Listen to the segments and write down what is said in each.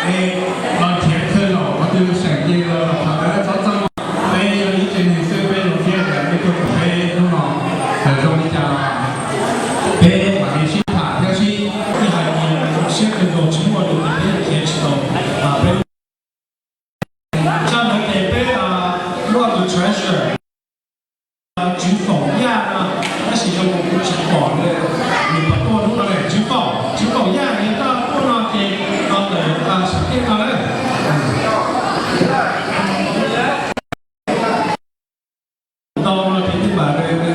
Peb los nrhiav thawj zaug qhov twg seem li los thov txhob txhawj, peb yog ib tsev neeg xwb, peb zoo siab tias peb tuaj pem peb hnub no. Txawm zoo li cas los peb mam li sib tham thiab sib, ib hais tias zoo siab kawg nkaus tsis muaj lus tias peb yuav khiav tsis tau. Peb, tshaj ntawd ces peb muaj tus treasurer, Tswv Kaum Yaj no, tab sis zoo kuv tsis pom nws, nws puas tuaj hnub no ne? Tswv Kaum, Tswv Kaum Yaj, nws tuaj no ces los ntawm sam thiaj no na. Ntau no ces tej npam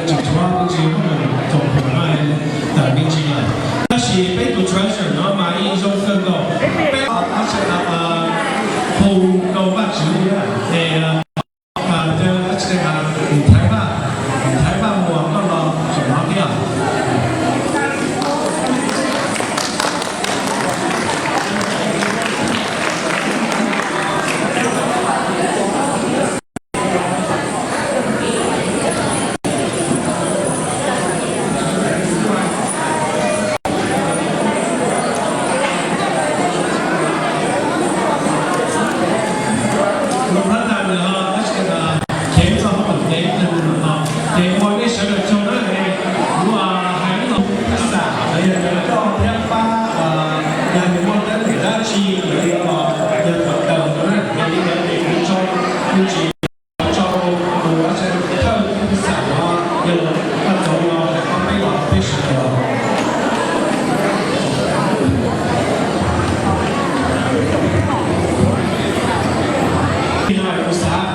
tseem tshuav tus tsis txom nyem no tawm me ntsis lawm. Tab sis peb tus treasurer no mas yeej zoo kawg nkaus. Peb hu rau Vajtswv es Thaiv Vaj, Thaiv Vaj Muas, koj los tseem no thiab. Lub phab ntawd nws ho tab sis khiav ib txoj hauv paus kev ib tug no, ces ua nej sawv daws tsaug na. Kuv hais lub no xam los yog cov coj thiab pab, yog nws muaj teeb meem dab tsi los yog los yog thaum kawg no na, yog li ntawd ces kuv tso me ntsis rau tus thawj thawj xam los yog Vaj Txoov no hais txog peb los peb sawv daws. Kuv xav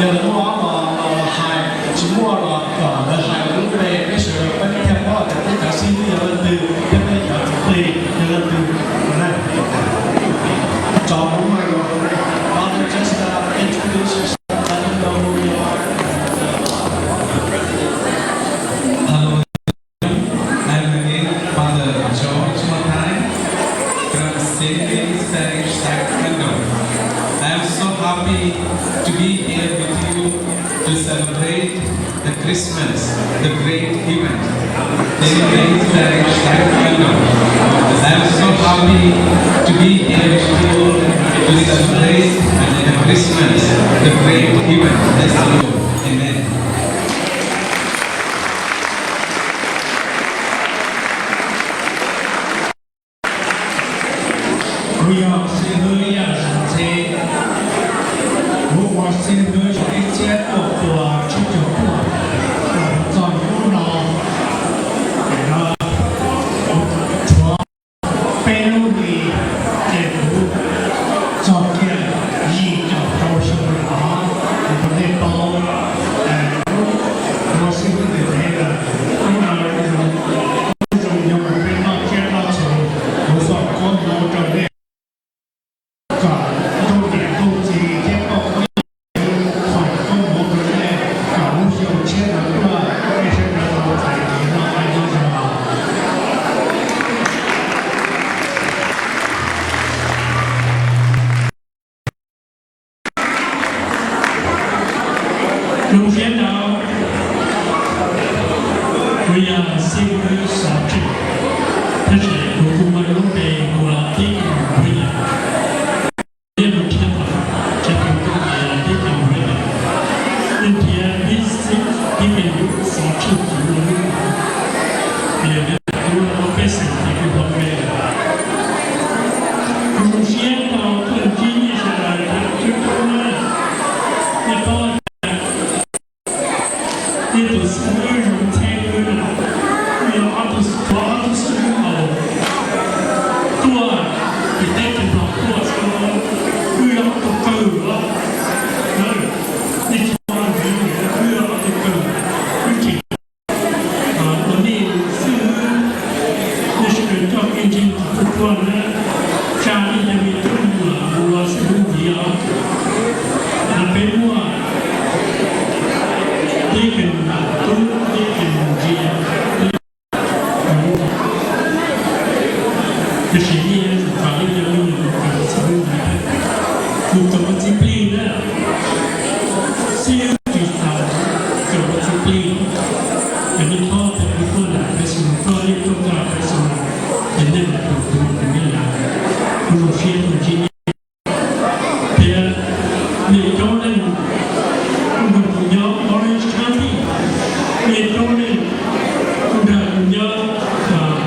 yog lawv muaj ob los hais, tsis muaj los kom lawv hais lub npe, peb sawv daws peb thiaj paub tias peb cov xib hwb yog leej twg thiab peb cov txiv plig yog leej twg. Tso lub mic rau, Father, just, uh, introduce yourself, let them know who you are. Hello, I'm again Father George Mathai from Saint Mary's Parish, Sacramento. I am so happy to be here with you to celebrate the Christmas, the great event. Saint Mary's Parish, Sacramento. I am so happy to be here with you to celebrate the Christmas, the great event. Bless you. Amen. Kuv yog xib hwb Yaj Xyooj Txhiv. Kuv ua xib hwb xyoo ib txhiab cuaj puas tsib caug cuaj los txog hnub no. Kuv tshuav peb lub hli ces kuv txog kiag yim caum rau xyoo no. Kuv nej paub, kuv ua xib hwb tias hnub no zoo, zoo nyob peb noj tsiab noj txhuv, kuv foom koob hmoov rau nej kom ntug niam ntug txiv thiab poj foom koob hmoov rau nej kom lub xyoo tshiab no tuaj nej sawv daws tau txais kev noj qab nyob zoo. Zoo siab ntau, kuv yog xib hwb xov tseg, tab sis kuv kuj muaj lub npe hu ua Deacon William. Thiab mus thiab tau, ces kuv kuj tias Deacon William. Leej thiab ib xib, Deacon xov tseg kuv ua lub, vim yog kuv ua peb xeem ces kuv hu npe. Kuv zoo siab tau tuaj ntsib nej sawv daws, kuv tub tub na, nej paub tias nej tus xib hwb Zoo Txhiab wb no, wb yog ob tug, ob tug xib hwb laus tuaj tim teb chaws Nplog tuaj xwb, wb yog ob tug qw os. Nej tsis paub, wb yog ob tug qw, wb tseem ua nej xib hwb, nej sawv daws coj kev ntseeg tuaj tuaj na, tsa nej cov me tub me nyuam mus ua xib hwb ntxiv os. Peb muaj Deacon Tub, Deacon Ntsia, tiam sis nej yuav tsum kom nej cov me nyuam mus kawm xib hwb ntxiv, mus kawm ua txiv plig na. Xib hwb tsis tas kawm ua txiv plig, ces nej txhob tias kuv tuaj nram peb xwb, koj nej tuaj nram peb xwb, ces nej mam tus tus tus nej lawm. Zoo siab tus ntsib nej thiab nej coob leej kuj nrog kuv nyob Orange County, nej coob leej kuj nrog kuv nyob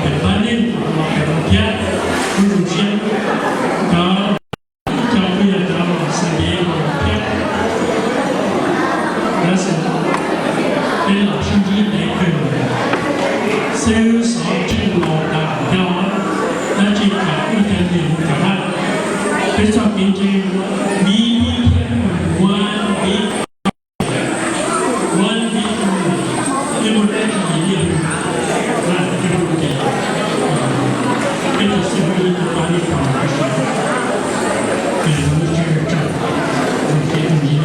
pem pab neeg los pem no thiab, kuj zoo siab. Cov cov kuj yog cov los San Diego thiab. Lab xwm, peb los sib ntsib ntev kawg, xib hwb Xov Tsheej los tas cov, dab tsi kam wb cov niam mus kam haj, peb txoj kev ntseeg vib vib thiab ua vib, ua vib, nej muaj dab tsi yim liaj na, peb hu ces peb cov xib hwb yuav tau pab nej pab, peb yuav tau tsaug, zoo siab tus ntsib nej.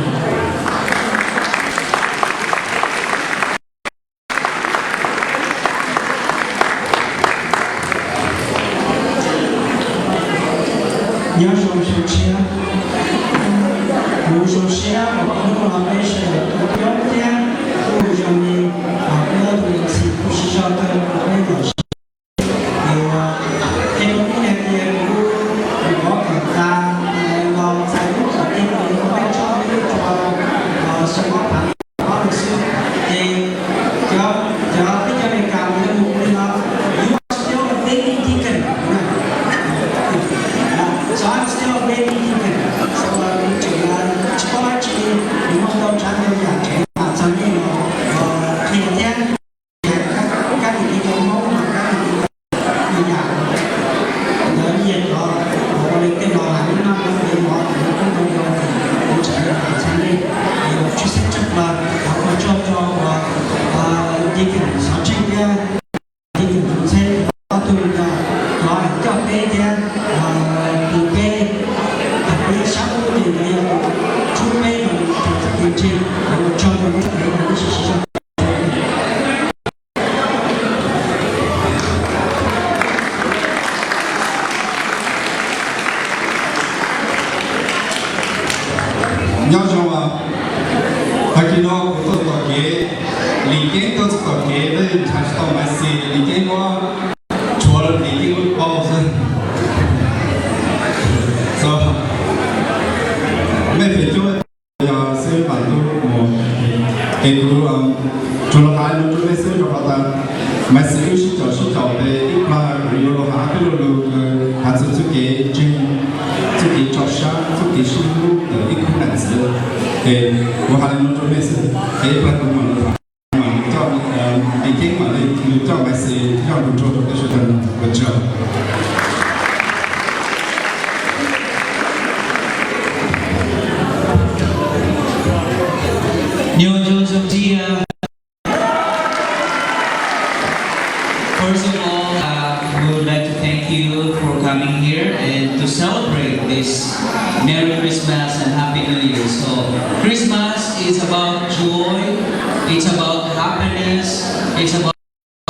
Nyob zoo xyoo tshiab, kuv zoo siab uas hnub no peb sawv daws tuaj coob thiab kuj zoo li kuv ob tug MC kuj sib zog tau peb los sib, es rau ib hais tias kuv, kuv pov kom tas los txais lub qhov tiag tias peb tsob peb lub tsua los xyoo ob phav ob lub xwb, ces cov, cov peb cov Amelikas mus li no, you are still a baby deacon. So I'm still a baby deacon. So kuv tseem tsis paub dab tsi, kuv muaj ntau tsav ntau yam tseem mam txog nej los qhia thiab. Kab lis kev cai Hmoob, kab lis kev cai yam ntawd, yog cov uas ua li tej los hais lub naj lub npe mov, kuv koob hmoov ua ces kuv tseem mam txog nej. Tshwj xeeb tshaj plaws, thov ua tsaug rau uas Deacon Xov Tsheej thiab Deacon Txheeb ob tug cov coj peb thiab tus peb, peb sab ub ces lawv yog tus tshub peb los rau txoj kev ntseeg, thov ua tsaug rau lub peb no ib sim sib zog. Nyob zoo, tag kis no kuv tuaj txog tom kev, Lis Keeb tuaj txog tom kev, tab sis nrhav tsis tau Maiv Xis, Lis Keeb muab tshuav los Lis Keeb lub paub xwb. Mej feem coob yog xib hwb Vam Tub mus, es kuv tsuas los hais no rau mej xwb rau qhov tas Maiv Xis wb sib caum sib caum pem ib plag kuv yuav los hais peb lo lus kws has txog txuj kev ntseeg, txuj kev tso sab, txuj kev sib hlub ntawm ib khub nam txiv. Es kuv hais li no rau mej xwb, es ib plag kuv mam los hais, mam coj, Lis Keeb mam li coj Maiv Xis coj mus rau rau peb sawv daws ua tsaug. Nyob zoo zoo thiab. First of all, uh, we would like to thank you for coming here and to celebrate this Merry Christmas and Happy New Year. So, Christmas is about joy, it's about happiness, it's about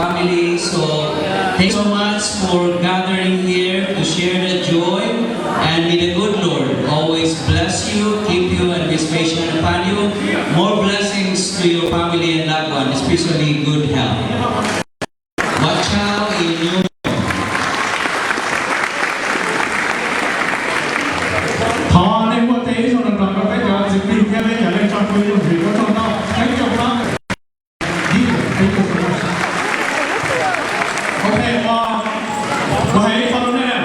family. So, thanks so much for gathering here to share the joy, and may the good Lord always bless you, keep you, and be special upon you. More blessings to your family and loved one, especially good health. Thov nej muab tej ib zaug no rau peb cov txiv plig thiab peb cov neej tso pw ib zaug ntxiv, koj tso tau peb caug pab. Ok, ua, ua hais ib qho rau nej.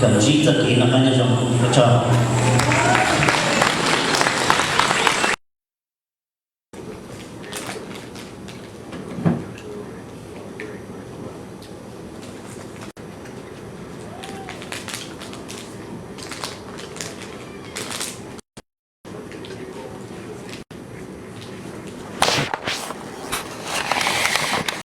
kom ntsib txoj kev noj qab nyob zoo. Ua tsaug.